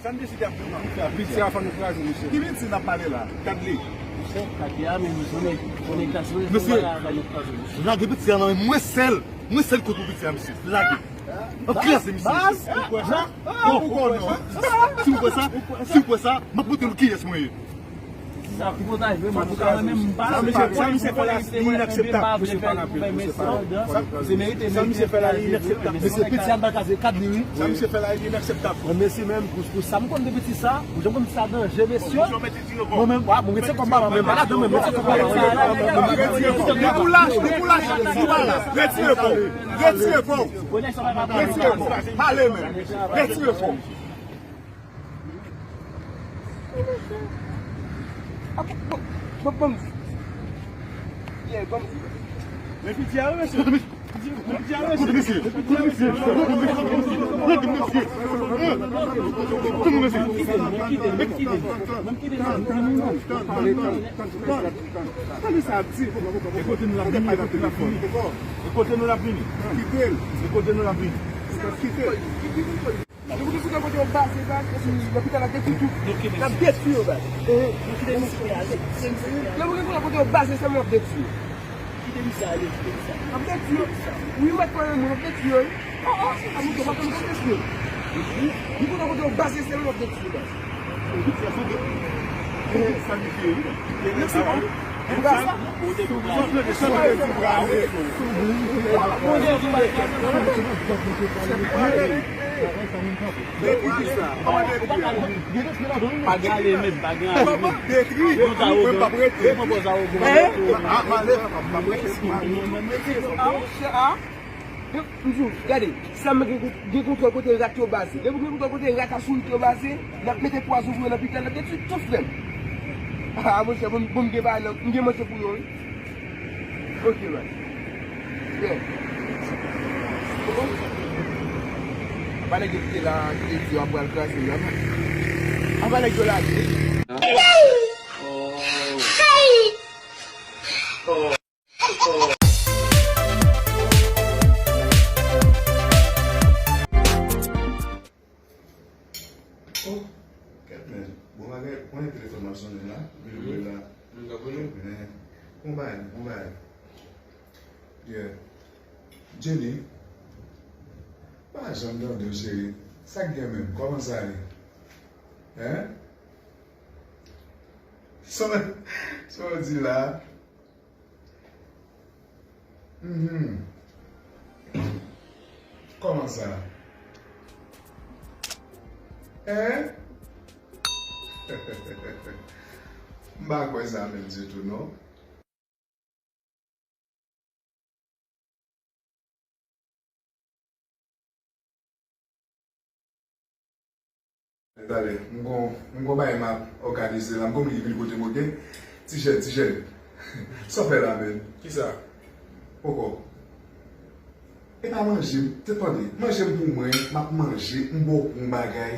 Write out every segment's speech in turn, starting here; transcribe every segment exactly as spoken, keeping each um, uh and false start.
Sa n deside ap fè, piti a fò nou kraze, mesye. Ki piti n ap pale la? Gad li. Mesye, lage piti a nan men mwen sèl. Mwen sèl kont pou piti a, mesye. Lage. N ap kraze misye, mesye. Ou kwè sa? Ou kwè non? Si w kwè sa, si w kwè sa, m ap montre nou kiyès mwen ye. Sa epòtaj vre, mwen, antouka, mwen menm, m pa... Sa misye, sa misye fè la, li inakseptab. Mesye, pa nan pil, mesye, pa nan pil. Sa misye fè la, li inakseptab. Mesye, piti a, m pa kaze kad li, wi. Sa misye fè la, li inakseptab. Mwen, mesye, menm, pou, pou sa m konn de piti sa, pou jan m konn sa danje, mesye. Mwen menm, wa, mwen mete kòm papa, mwen pa ladan, mwen mete kòm papa. Li pou lach, li pou lach, li pa la. Retire kò w. Retire kò w. Retire kò w. Pale menm. Retire kò w. Bon, bon, bon. Yeah, bon. Men piti a, wi, mesye. Kote misye? Kote misye? Kote misye? Kote misye? Kote misye? Tande sa ap di. E kote nou l ap vini, e kote n ap vini. E kote nou l ap vini. Kite l. E kote nou l ap vini. Kite l. Nou pou gen sou kote yo baze, baz, epi lopital ap detwi tou. N ap detwi yo, baz. Ehe. Lè pou gen kote yo baze, sèlman n ap detwi yo. N ap detwi yo. Wi, mèt mwen, n ap detwi yo, wi. Oh, oh, a mouton, pa konn detwi yo. Nou konnen kote yo baze, sèlman n ap detwi yo, baz. Ehe. Sa ki fè, wi. Mèsi, baz. Pa gale menm, pa gale. Yo ta ogan. Yo pran pòz a ogan. M di w, gade, sa m gen, gen kontwòl kote rat yo baze. Depi gen kontwòl kote rat ak sourit yo baze, n ap mete pwazon pou yo nan pita, n ap detwi tout, frè m. Ah, monchè, bon, bon, m gen bagay nan, m gen manje pou yo, wi. Ok, man. Yeah. Apa nèg yo kite la, kite di yo ap pral kraze la. Apa nèg yo lage. Oh, kèt men. Bon bagay, konnen telefòn m ap sonnen la. Wi, wi, la. Wi, la, wi. Men, bon bagay, bon bagay. Yeah. Jenny, pa janm tande w, cheri. Sa k gen menm? Kòman sa ye? Hein? Sa w, sa w di la? Mhm. Kòman sa? Hein? M pa kwè sa menm ditou, non. Talè, m gon, m gon bagay m ap òganize la, m gon bliye vin kote m, oke? Ti jèn, ti jèn. Sa w fè la, menm? Kisa? Poko. E pa manje, te tande, manje m pou mwen, m ap manje, m ba w pou yon bagay.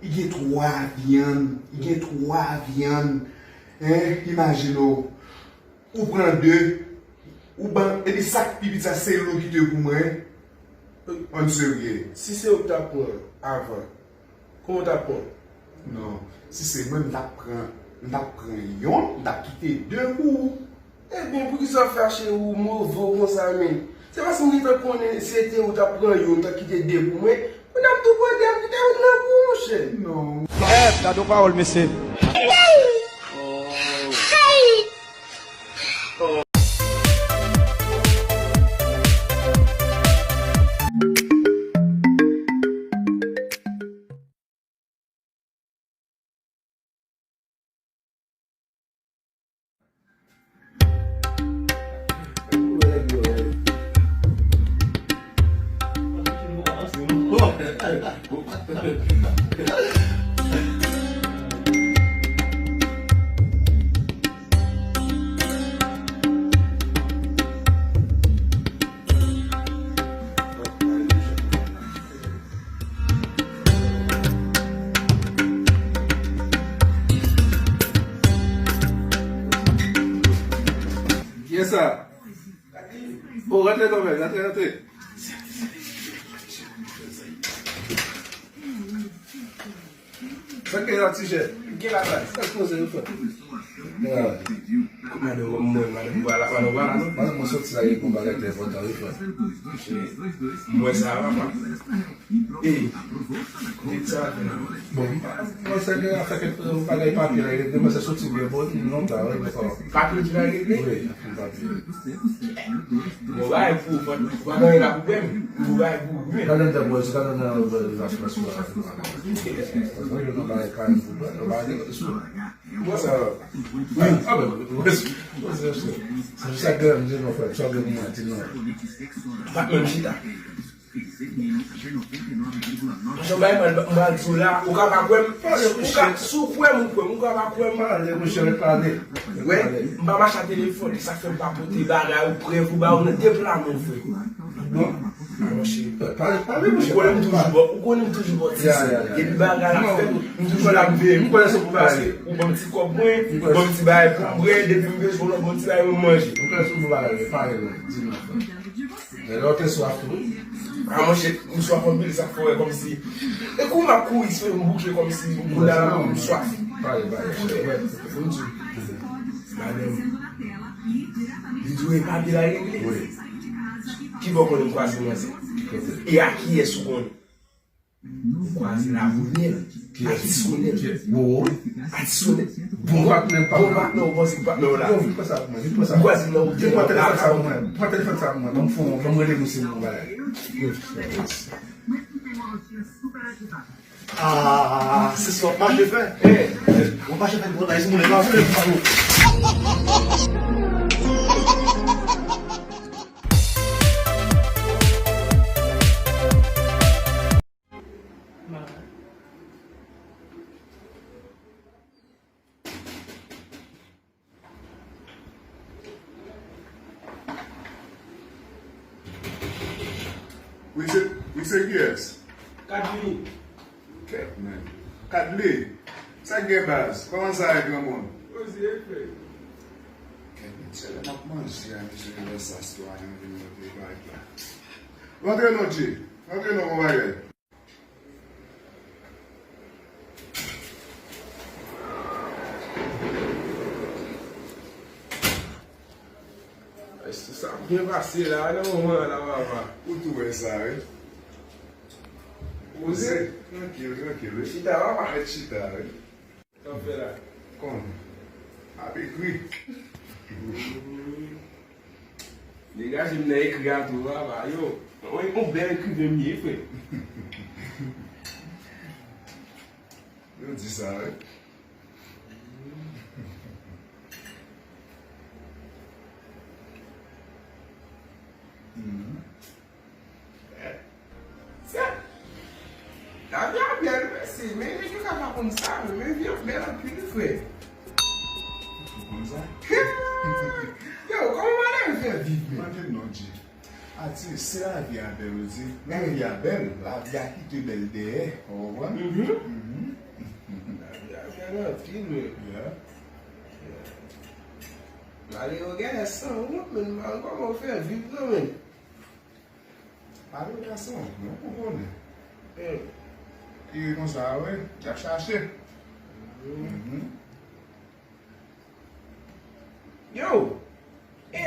Li gen twa vyann, li gen twa vyann. Hein, imajine w. Ou pran de, ou ban, epi sa k pi piti a, se l ou kite pou mwen. Ann serye. Si se ou k t ap pran avan, kòman w t ap pran? Non, si se mwen, m t ap pran, m t ap pran yonn, m t ap kite de pou ou. Ebyen, poukisa w fache, ou move konsa menm? Se paske m gentan konnen se te ou t ap pran yonn, ou t ap kite de pou mwen. Kounye a m tou pran de, m kite yonn nan pou ou, monchè. Non. Eh, gade yon pawòl, mesye. Kiyès sa? O, rantre non, men, rantre, rantre. Sa k gen nan ti chè? Gen la baz. Sa k poze yo fè? Madanm mwen, madanm mwen la, madanm mwen la non. Madanm mwen soti la, gen yon bagay trè enpòtan wi frè. Mwen sa papa. E, e sa la fè la. Bon, mwen sa gen afè kèk bagay papye la, gen mwen sa soti byen bon, non ta wi, non ta. Papye ki la regle? Wi, papye. Bon, bay pou ou, fò ou pa gen la pou bwè, ou bay pou ou bwè. Gade nan bwè, gade nan bwè, nan bwè, nan bwè. Mwen yo nan bagay pa pou bwè, nan bagay sou. Bon sa. Wi, a bon, wi, wi, wi, wi. Sa gran di non frè, sa gran di non. Pa menm chita. Paske bay mal, mal di w la, ou ka pa kwè m. Ou ka, si w kwè m, ou kwè m, ou ka pa kwè m. Pale, monchè, pale. Wè, m pa mache a telefòn, sa fè m pa pote bagay ou prèv ou ba ou nan de pla men, frè. Bon. Monchè. Pale, pale, monchè. Ou konnen m toujou bò, ou konnen m toujou bò ti sè. Depi bagay la fèt, m toujou la m veye. M konnen se pou pale. Ou ban m ti kòb mwen, ou ban m ti bagay pou m bwè, depi m bezwen lòt bon ti bagay pou m manje. M konnen se pou pale, pale, di non. Lè w te swaf tou. A monchè, m swaf anpil, sa k fè w wè kòmsi. E kou m ap kouri, se m bouke kòmsi m kouri la, m swaf. Pale, pale, chè. Fò m di w. Madanm. Li di w e papye la regle. Wi. Ki bò w konnen m kwaze manzè? Kote? E a kiyès ou konnen? M kwaze la Wonyèl. Kiyès? Atis Wonyèl. Kiyès? Wo, wo. Atis Wonyèl. Bon patnè, patnè. Bon patnè, ou panse patnè w la. Yo, vin pran sa pou mwen, vin pran sa. M kwaze nan wotè. Vin pran telefòn sa pou mwen. Pran telefòn sa pou mwen. Ban m fè yon, ban m rele misye nan yon bagay. Ah, se sa w ap mache fè. Eh, w ap mache fè gwo analiz moun nan fè. Wi, se, wi, se kiyès? Kadly. Kèt, men. Kadly, sa k gen baz? Kòman sa ye, granmoun? Poze, frè. Kèt, men, se lè m ap manje a, mesye, lè sa sitwayen vin mete bag la. Rantre non, Dje. Rantre non, mon bagay. Èske sa ap byen pase la, nan moman an la, papa? Ou tou wè sa, wi. Poze. Poze. Trankil, trankil, wi. Chita, papa. Mèt chita, wi. Sa w ap fè la? Konn. Ap ekri. Degaje m nan ekri a tou, papa. Yo, yon, yon bèl ekriven m ye, frè. Yo di sa, wi. Mhm. Sa, lavi a bèl, mesye, men nèg yo ka pa konn sa, men vi a bèl anpil, frè. Ou konn sa? Yo, kòman w ale fè viv, men? Mande non, Dje. Ati, si lavi a bèl, ou di, lavi a bèl, lavi a kite bèl dèyè, ou konprann? Mhm. Mhm. Lavi a bèl anpil, men. Yeah. Yeah. Malere, w genlè sanwont, men, m pa konn kòman w fè viv, non, men. Pale gason, nou pou konnen. Hmm. Ki ri konsa, wi, y ap chache. Mhm. Yo! E,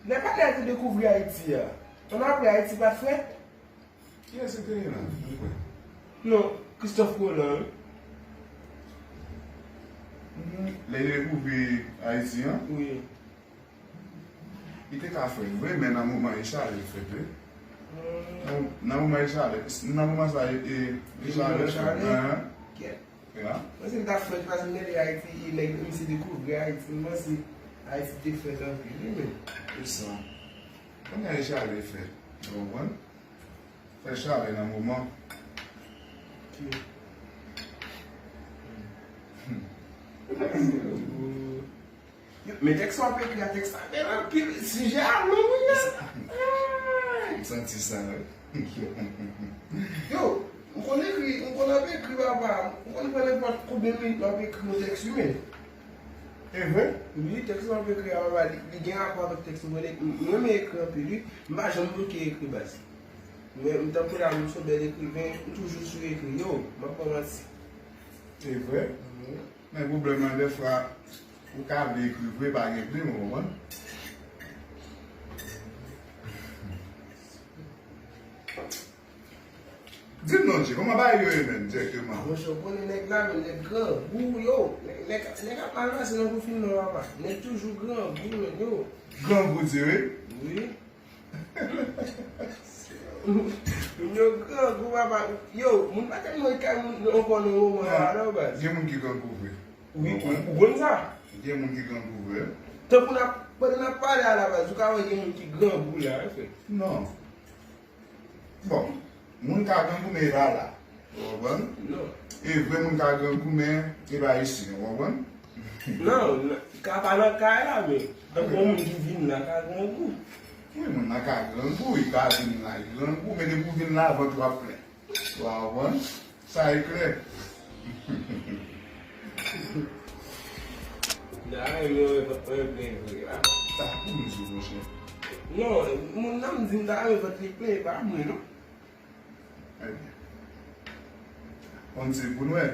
lè panè a te dekouvri Ayiti a, ann apre Ayiti pa t frèt? Kiyès ki te ye la? Non, Christophe Colomb, wi. Mhm. Lè li dekouvri Ayiti an? Wi. Li te ka frèt vre, men nan moman Echalè fèt, wi. Nan, nan moman Echalè, nan moman sa, e, e, Echalè fèt. Kèt. Ya. Mwen se li ta frèt, paske m tande Ayiti, e nèg, misye dekouvri Ayiti, m panse Ayiti te frèt anpil, wi, men. Se sa. Kounye a Echalè fèt, ou konprann? Fè chalè nan moman. Yo, men tèks w ap ekri a, tèks la bèl anpil. Sijè a long, wi, la. M santi sa, wi. Yo, m konn ekri, m konn ap ekri, papa. M konn pran nenpòt konbyen minit m ap ekri yon tèks, wi, men. E vre? Wi, tèks mwen ap ekri a, papa, li, li gen rapò avèk tèks mwen. Mwen renmen ekri anpil, wi. M pa janm bloke ekri, baz. Men, m tankou la, m se yon bèl ekriven, m toujou sou ekri. Yo, m ap pa manti. E vre? Mhm. Men pwoblèm nan, dèfwa, ou ka vle ekri vre, pa gen plim, ou konprann? Di m non, Dje, kòman bagay yo ye menm, dirèkteman? Monchè, ou konnen nèg la menm, nèg grangou, yo. Nèg, nèg, nèg ap mal pase nan konfinman, papa. Nèg toujou grangou, menm, yo. Grangou, di wi? Wi. Moun yo grangou, papa. Yo, moun pa tèlman kay moun ankò nan moman sa a, non, baz. Gen moun ki grangou vre. Wi, ou, ou konn sa? Gen moun ki grangou vre. Tankou n ap, pandan n ap pale a la, baz, ou ka wè gen moun ki grangou la, wi, frè. Non. Bon, moun ka grangou, men e pa la. Ou konprann? Non. E vre, moun ka grangou, men e pa isi, ou konprann? Non, non, ka pa nan kay la, men tankou yon moun ki vin la ka grangou. Wi, moun nan ka grangou, li ka vin la, li grangou, men depi w vin la, vant ou ap plen. Ou konprann? Sa e klè. Dayè, men wè, wè, wè, vre, vre, a. Sa pou m di w, monchè. Non, moun nan m di m ta renmen vant li plen, e pa mwen, non. Ebyen. Konn se pou n wè.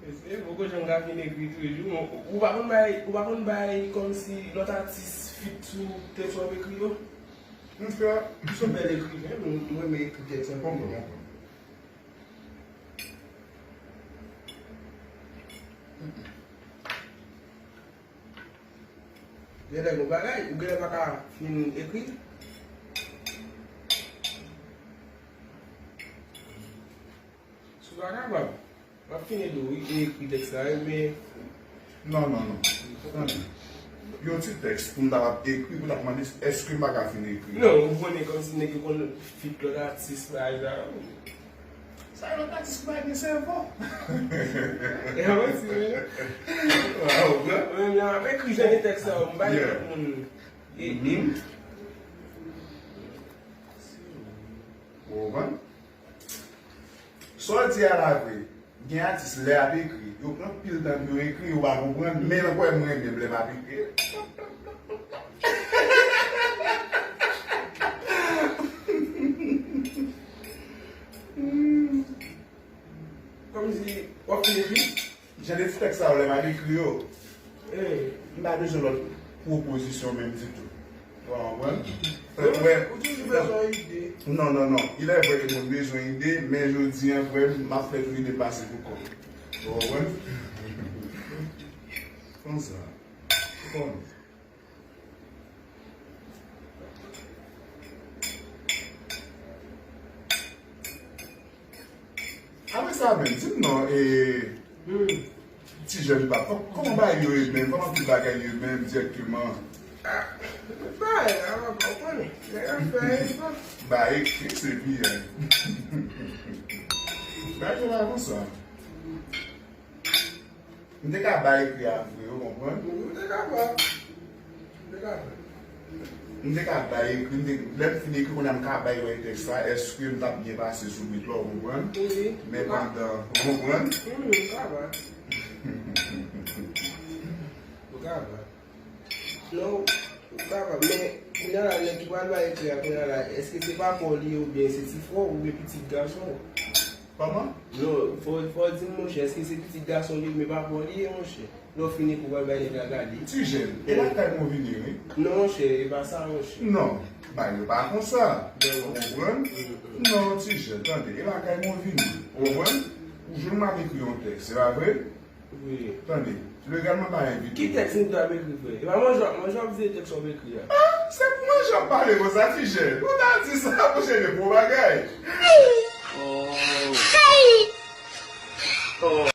Mesye, poko janm ka fin ekri toujou. Ou, ou pa konn bay, ou pa konn bay kòmsi lòt atis feat sou tèks w ap ekri yo? Monchè, m se yon bèl ekriven, m, m renmen ekri tèks anpil. Konprann, konprann. Genlè gon bagay, ou genlè pa ka fin ekri. Si w pa kapab, m ap fin ede w, wi, e ekri tèks la, wi, men. Non, non, non. Tande. Yon ti tèks pou m ta ap ekri, pou ta ap mande, èske m pa ka fin ekri? Non, ou konnen kòmsi nèg yo konn feat lòt atis, bagay sa. Sa lòt atis ki pa gen sèvo. E mwen si, wi. Waw, bro. Mwen, mwen ap ekri jan de tèks sa, m bay lòt moun. E, e. Ou konprann? Sa w di a la vre. Gen atis lè y ap ekri, yo pran pil tan pou yo ekri, yo pa konprann, men nan kwè mwen menm lè m ap ekri. Kòmsi w ap fin ekri? Jan de ti tèks sa yo lè m ap ekri yo, m pa bezwen lòt pwopozisyon menm ditou. Ou konprann? Ou toujou bezwen ide. Non, non, non. Il est vrai ke moun bezwen ide, men jodi a, frè m, m ap fè tou ide pase pou kò m. Ou konprann? Konsa. Ou konn. Apre sa menm, di m non, e, ti jèn pa, kò-, kòman bagay yo ye menm, kòman tout bagay yo ye menm dirèkteman? Ah, bagay la, papa, ou konnen, nèg ap fè efò. Ba ekri se pi, bagay yo la konsa. M te ka bay ekri a vre, ou konprann? Ou te ka bay. M te ka bay. M te ka bay ekri, m te, lè m fin ekri, kounye a m ka bay wè tèks la, èske m t ap byen pase sou bit la, ou konprann? Wi. Men pandan, ou konprann? Wi, m ka bay. Ou ka bay. Non, ou kapab, men kounye a la, nèg ki pral bay ekri a, kounye a la, èske se papa w li ye oubyen se ti frè w oubyen pitit gason w? Kòman? Non, fò, fò w di m, monchè, èske se pitit gason w li ye oubyen papa w li ye, monchè? Lè w fin ekri, w pral bay nèg la gade. Ti jèn, e lakay mwen vini, wi. Non, monchè, e pa sa, monchè. Non, bagay yo pa konsa. Ou konprann? Non, ti jèn, tande, e lakay mwen vini. Ou konprann? Ou jwenn m ap ekri yon tèks, se pa vre? Wi. Tande, legalman pa envite. Ki tèks m ta ap ekri, frè? E pa manje w ap, manje w ap veye tèks w ap ekri a. Ah, se pou manje w ap pale konsa, ti jèn. Ou ta di sa, monchè, de gwo bagay. Oh.